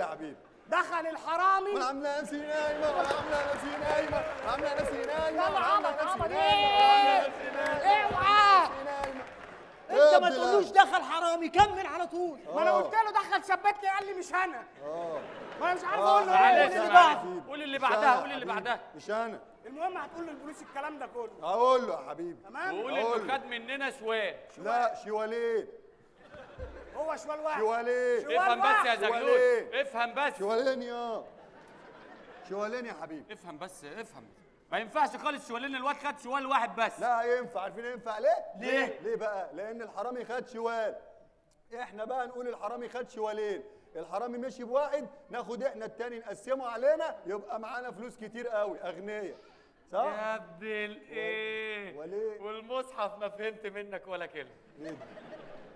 حبيبي. دخل الحرامي. وانا عامله نفسي نايمة، وانا عامله نفسي نايمة، عامله نفسي نايمة. يلا عبط عبط. ايه اوعى انت ما تقولوش دخل حرامي، كمل على طول. ما انا قلت له دخل ثبتني، قال لي مش انا. ما انا مش عارف اقول له ايه. قول اللي بعده، قول اللي بعدها، قول اللي بعدها. مش انا. المهم هتقول للبوليس الكلام ده كله. هقول له يا حبيبي. تمام. وقول انه خد مننا شوال. لا شوالين. هو شوال واحد. شوالين. افهم بس يا زغلول، افهم بس. شوالين يا شوالين يا حبيبي. افهم بس، افهم. ما ينفعش خالص شوالين، الواد خد شوال واحد بس. لا ينفع. عارفين ينفع ليه؟ ليه؟ ليه بقى؟ لأن الحرامي خد شوال. احنا بقى نقول الحرامي خد شوالين، الحرامي مشي بواحد، ناخد احنا التاني نقسمه علينا، يبقى معانا فلوس كتير قوي، أغنياء. صح؟ يا ابن الايه؟ وليه؟ والمصحف ما فهمت منك ولا كلمة. ايه؟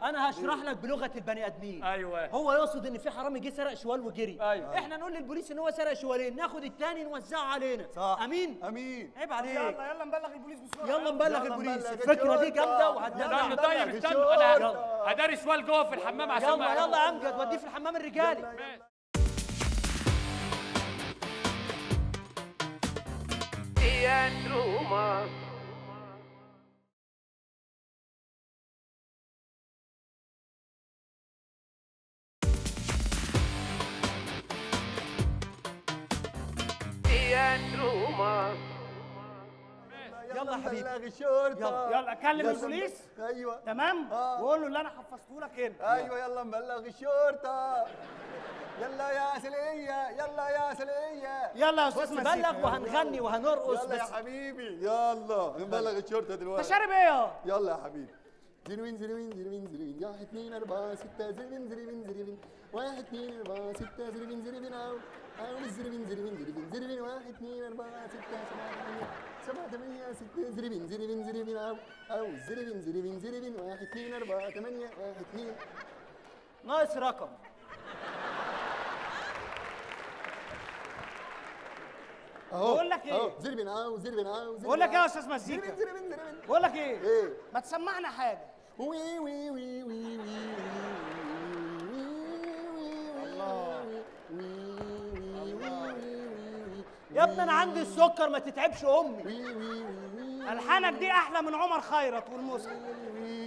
انا هشرح لك بلغه البني ادمين. ايوه. هو يقصد ان في حرامي جه سرق شوال وجري. ايوه. احنا نقول للبوليس ان هو سرق شوالين، ناخد الثاني نوزعه علينا. صح. امين؟ امين. عيب عليك. يلا يلا نبلغ البوليس بسرعة. يلا نبلغ البوليس. الفكرة دي جامدة وهتدلع. استنى طيب استنى، انا هداري شوال جوه في الحمام عشان يلا يلا يا امجد وديه في الحمام الرجالي. يلا يا حبيبي. بلغ الشرطة. يلا كلم البوليس. ايوه تمام. وقول له اللي انا حفظته لك هنا. ايوه يلا نبلغ الشرطة. يلا يا سلية، يلا يا سلية. يلا يا استاذ بص بلغ وهنغني وهنرقص. يلا يا حبيبي، يلا نبلغ الشرطة دلوقتي. انت شارب ايه يا؟ يلا يا حبيبي. زيروين زيروين زيروين زيروين 1 2 4 6 زيروين زيروين زيروين 1 2 4 6 زيروين زيروين أو أو زيروين زيروين زيروين زيروين 1 2 4 6 7 8 7 8 6 زيروين زيروين زيروين أو أو زيروين زيروين زيروين 1 2 4 8 1 2. ناقص رقم. اهو. بقول لك ايه؟ زيروين أو زيروين أو. بقول لك ايه يا استاذ مزيكا؟ زيروين زيروين زيروين. بقول لك ايه؟ ايه؟ ما تسمعنا حاجة. وي وي وي وي وي الله. يا ابني انا عندي السكر، ما تتعبش امي. الحانك دي احلى من عمر خيرت والمصحف.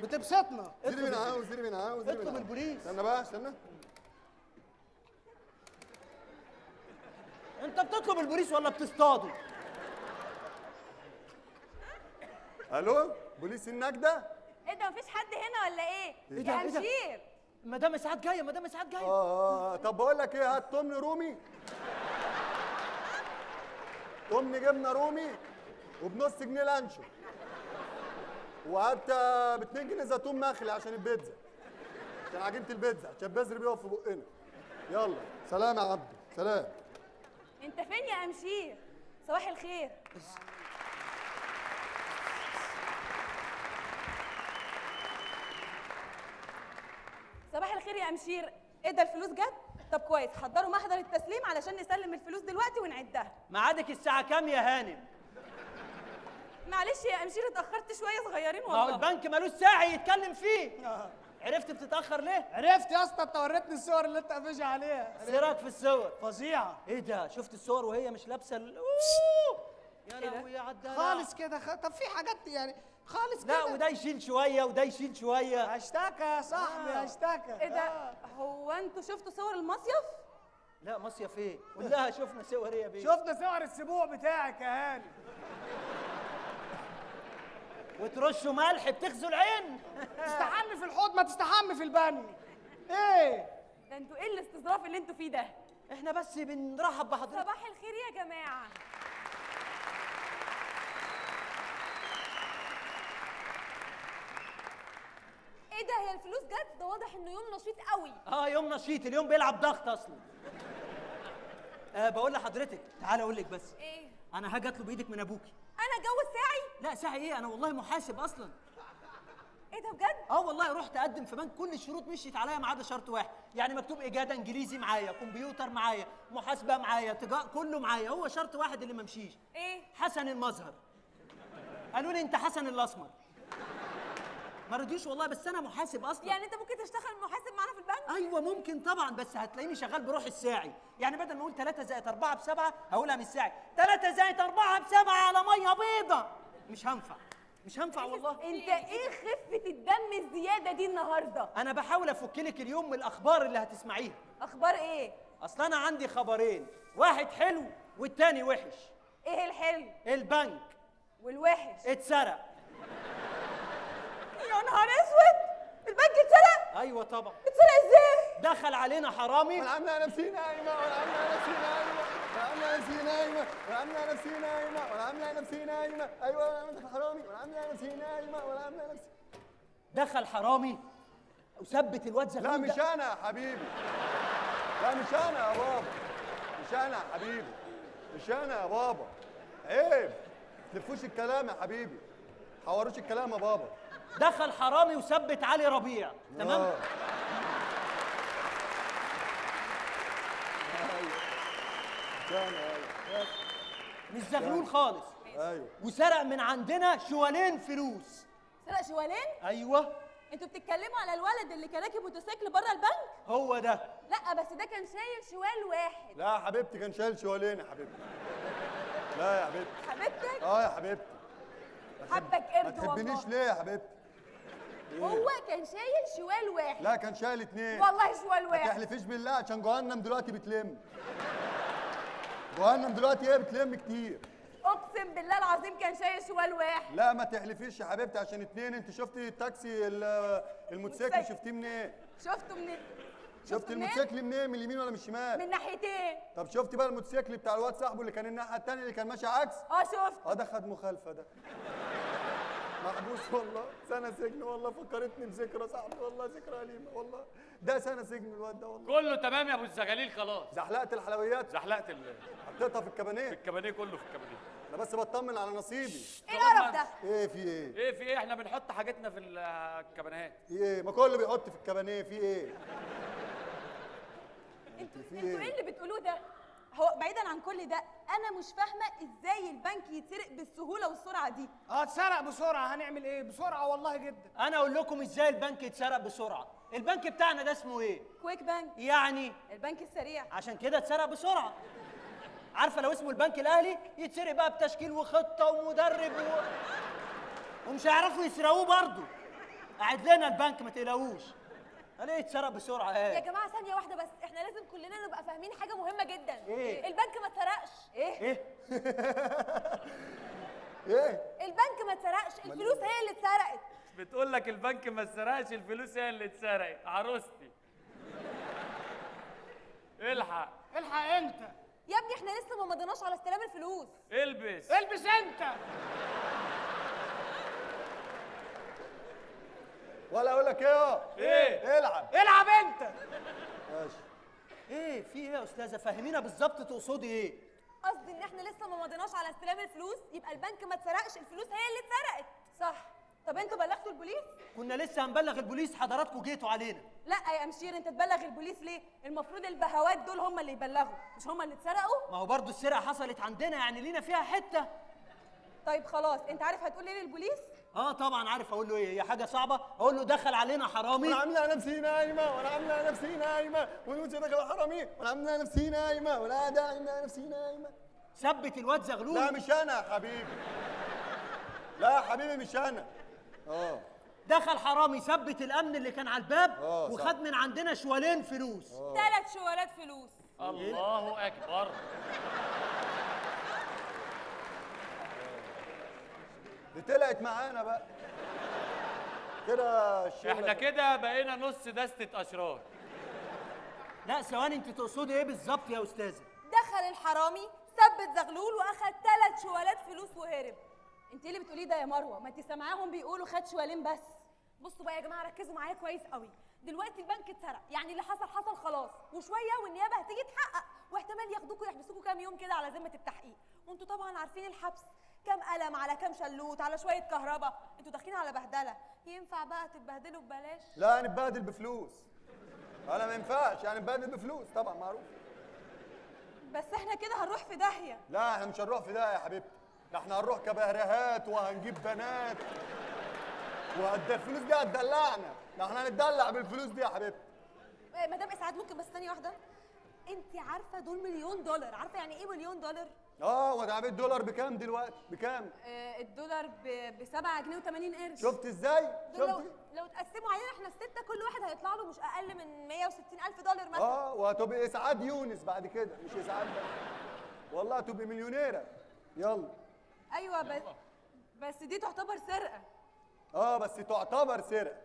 بتبسطنا. زيروين عاوز زيروين عاوز. اطلب البوليس. استنى بقى استنى. انت بتطلب البوليس ولا بتصطاده؟ الو بوليس النجدة. ايه ده مفيش حد هنا ولا ايه؟ ايه ده؟ يا امشير مدام اسعاد جاية، مدام اسعاد جاية. طب بقول لك ايه، هات تمن رومي، تمن جبنه رومي وبنص جنيه لانشو، وهات ب 2 جنيه زيتون مخلي عشان البيتزا، عشان عجينه البيتزا، عشان البذر بيقف في بقنا. يلا سلام يا عبدو، سلام. انت فين يا امشير؟ صباح الخير. صباح الخير يا امشير. ايه ده الفلوس جت؟ طب كويس، حضروا محضر التسليم علشان نسلم الفلوس دلوقتي ونعدها. ميعادك الساعة كام يا هانم؟ معلش يا امشير اتأخرت شوية صغيرين والله. ما هو البنك مالوش ساعة يتكلم فيه. عرفت بتتأخر ليه؟ عرفت يا اسطى، انت وريتني الصور اللي انت قافشها عليها. ايه رايك في الصور؟ فظيعة. ايه ده؟ شفت الصور وهي مش لابسة يا لهوي يا عدالة خالص كده. طب في حاجات يعني خالص كده. لا وده يشيل شوية وده يشيل شوية. اشتكى يا صاحبي، اشتكى. ايه ده؟ هو انتوا شفتوا صور المصيف؟ لا مصيف ايه؟ قول لها شفنا صور ايه يا بيه؟ شفنا صور السبوع بتاعك يا هاني. وترشوا ملح بتغزوا العين. تستحمي في الحوض ما تستحمي في البانيو. ايه؟ ده انتوا ايه الاستظراف اللي انتوا فيه ده؟ احنا بس بنرحب بحضرتك. صباح الخير يا جماعة. ايه ده هي الفلوس جت؟ ده واضح انه يوم نشيط قوي. يوم نشيط، اليوم بيلعب ضغط اصلا. بقول لحضرتك تعالى اقول لك بس. ايه؟ انا هاجي اطلب ايدك من ابوكي. انا اتجوز ساعي؟ لا ساعي ايه، انا والله محاسب اصلا. ايه ده بجد؟ والله رحت اقدم في بنك، كل الشروط مشيت عليا ما عدا شرط واحد، يعني مكتوب اجاده انجليزي معايا، كمبيوتر معايا، محاسبه معايا، تجارة كله معايا، هو شرط واحد اللي ما مشيش. ايه؟ حسن المظهر. قالوا لي انت حسن الاسمر. ما رضيوش والله، بس انا محاسب اصلا. يعني انت ممكن تشتغل محاسب معانا في البنك؟ ايوه ممكن طبعا، بس هتلاقيني شغال بروح الساعي، يعني بدل ما اقول 3 زائد 4 ب7 هقولها من الساعي 3 زائد 4 ب7 على مية بيضة. مش هنفع، مش هنفع والله. انت ايه خفه الدم الزيادة دي النهارده؟ انا بحاول افك لك اليوم من الاخبار اللي هتسمعيها. اخبار ايه؟ اصل انا عندي خبرين، واحد حلو والتاني وحش. ايه الحلو؟ البنك. والوحش؟ اتسرق. يا نهار اسود، البنك اتسرق؟ ايوه طبعا. اتسرق ازاي؟ دخل علينا حرامي. وانا عامله نفسي نايمة، وانا عامله نفسي نايمة، وانا عامله نفسي نايمة، وانا عامله نفسي نايمة، وانا عامله نفسي نايمة، ايوه انا عامله حرامي، وانا عامله نفسي نايمة، وانا عامله نفسي. دخل حرامي وثبت الواد زغلول. لا مش انا يا حبيبي، لا مش انا يا بابا، مش انا يا حبيبي، مش انا يا بابا، عيب تلفوش الكلام يا حبيبي، حوروش الكلام يا بابا. دخل حرامي وثبت علي ربيع، تمام؟ مش زغلول خالص. ايوه. وسرق من عندنا شوالين فلوس. سرق شوالين؟ ايوه. انتوا بتتكلموا على الولد اللي كان راكب موتوسيكل بره البنك؟ هو ده. لا بس ده كان شايل شوال واحد. لا يا حبيبتي كان شايل شوالين يا حبيبتي. لا يا حبيبتي. حبيبتك؟ اه يا حبيبتي. حبك قرد والله. ما تحبنيش ليه يا حبيبتي؟ إيه؟ هو كان شايل شوال واحد. لا كان شايل اتنين. والله شوال واحد. ما تحلفيش بالله عشان جهنم دلوقتي بتلم. جهنم دلوقتي ايه بتلم كتير. اقسم بالله العظيم كان شايل شوال واحد. لا ما تحلفيش يا حبيبتي عشان اتنين. انت شفتي التاكسي الموتوسيكل شفتيه منين؟ إيه؟ شفته منين؟ شفت الموتوسيكل منين؟ من اليمين ولا من الشمال؟ من ناحيتين. طب شفتي بقى الموتوسيكل بتاع الواد صاحبه اللي كان الناحية الثانية اللي كان ماشي عكس؟ اه شفت. اه ده خد مخالفة، ده محبوس والله، سنة سجن والله. فكرتني بذكرى صاحبي والله، ذكرى أليمه والله. ده سنة سجن الواد ده والله. كله تمام يا ابو الزغاليل خلاص. زحلقت الحلويات؟ زحلقت حطيتها في الكبانيه؟ في الكبانيه، كله في الكبانيه. انا بس بطمن على نصيبي. ايه القرف ده؟ ايه في ايه؟ ايه في ايه؟ احنا بنحط حاجتنا في الكبانيهات. ايه؟ ما كله بيحط في الكبانيه، في ايه؟ انتوا ايه اللي بتقولوه ده؟ هو بعيدا عن كل ده انا مش فاهمه ازاي البنك يتسرق بالسهولة والسرعة دي. اه اتسرق بسرعة، هنعمل ايه؟ بسرعة والله جدا. انا اقول لكم ازاي البنك يتسرق بسرعة. البنك بتاعنا ده اسمه ايه؟ Quick Bank. يعني البنك السريع، عشان كده اتسرق بسرعة. عارفه لو اسمه البنك الاهلي يتسرق بقى بتشكيل وخطه ومدرب ومش هيعرفوا يسرقوه برضه. قاعد لنا البنك ما تقلقوش. ليه يتسرق بسرعة؟ ايه يا جماعة ثانية واحدة بس، احنا لازم كلنا نبقى فاهمين حاجة مهمة جدا. ايه؟ البنك ما اتسرقش. ايه؟ ايه؟ ايه؟ البنك ما اتسرقش، الفلوس هي اللي اتسرقت. بتقول لك البنك ما اتسرقش، الفلوس هي اللي اتسرقت. عروستي الحق. الحق انت يا ابني، احنا لسه ما مضيناش على استلام الفلوس. البس البس انت. ولا اقول لك ايه؟ ايه؟ العب العب انت. ماشي. ايه في ايه يا استاذه؟ فهمينا بالظبط تقصدي ايه؟ قصدي ان احنا لسه ما مضيناش على استلام الفلوس، يبقى البنك ما اتسرقش، الفلوس هي اللي اتسرقت. صح. طب انتوا بلغتوا البوليس؟ كنا لسه هنبلغ البوليس، حضراتكم جيتوا علينا. لا يا امشير، انت تبلغ البوليس ليه؟ المفروض البهوات دول هم اللي يبلغوا، مش هم اللي اتسرقوا. ما هو برضه السرقة حصلت عندنا، يعني لينا فيها حتة. طيب خلاص، انت عارف هتقول ايه للبوليس؟ اه طبعا عارف اقول له ايه. هي حاجة صعبة؟ اقول له دخل علينا حرامي. وانا عامله نفسي نايمة، وانا عامله نفسي نايمة، ونوسي دخل حرامي، وانا عامله نفسي نايمة، وانا قاعدة عامله نفسي نايمة. ثبت الواد زغلول. لا مش انا يا حبيبي، لا يا حبيبي مش انا. اه دخل حرامي ثبت الامن اللي كان على الباب وخد من عندنا شوالين فلوس. 3 شوالات فلوس. الله اكبر. دي طلعت معانا بقى كده الشغل. احنا كده بقينا نص دستة اشرار. لا ثواني، انت تقصدي ايه بالظبط يا استاذه؟ دخل الحرامي ثبت زغلول واخد 3 شوالات فلوس وهرب. انت ايه اللي بتقوليه ده يا مروه؟ ما انت سامعاهم بيقولوا خد شوالين بس. بصوا بقى يا جماعة، ركزوا معايا كويس قوي. دلوقتي البنك اتسرق، يعني اللي حصل حصل خلاص، وشوية والنيابه هتيجي تحقق، واحتمال ياخدوكوا يحبسوكوا كام يوم كده على ذمه التحقيق. وانتوا طبعا عارفين الحبس، كام قلم على كام شلوت على شوية كهرباء، انتوا داخلين على بهدله. ينفع بقى تتبهدلوا ببلاش؟ لا نتبهدل بفلوس. انا ما ينفعش يعني نتبهدل بفلوس طبعا معروف. بس احنا كده هنروح في داهية. لا احنا مش هنروح في داهية يا حبيبتي، ده احنا هنروح كبهرهات وهنجيب بنات. وقد الفلوس دي هتدلعنا، ده احنا هنتدلع بالفلوس دي يا حبيبتي. مدام اسعاد ممكن بس ثانية واحدة؟ انت عارفه دول مليون دولار، عارفه يعني ايه مليون دولار؟ اه وده الدولار بكام دلوقتي؟ بكام؟ الدولار ب 7 جنيه و80 قرش. شفت ازاي؟ دول شفت؟ لو اتقسموا علينا احنا الستة كل واحد هيطلع له مش اقل من 160 الف دولار مثلا. اه وهتبقي اسعاد يونس بعد كده، مش اسعاد بس. والله هتبقي مليونيره. يلا. ايوه بس دي تعتبر سرقه. اه بس تعتبر سرقه.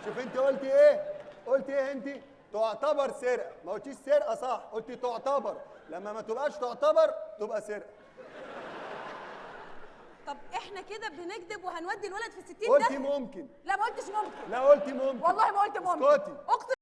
شوف انت قلتي ايه؟ قلتي ايه انت؟ تعتبر سرقه، ما قلتيش سرقه صح، قلتي تعتبر. لما ما تبقاش تعتبر تبقى سرقه. طب احنا كده بنكذب وهنودي الولد في 60 ده؟ قلتي ممكن. لا ما قلتش ممكن. لا قلتي ممكن. والله ما قلت ممكن. اسكتي. اقسم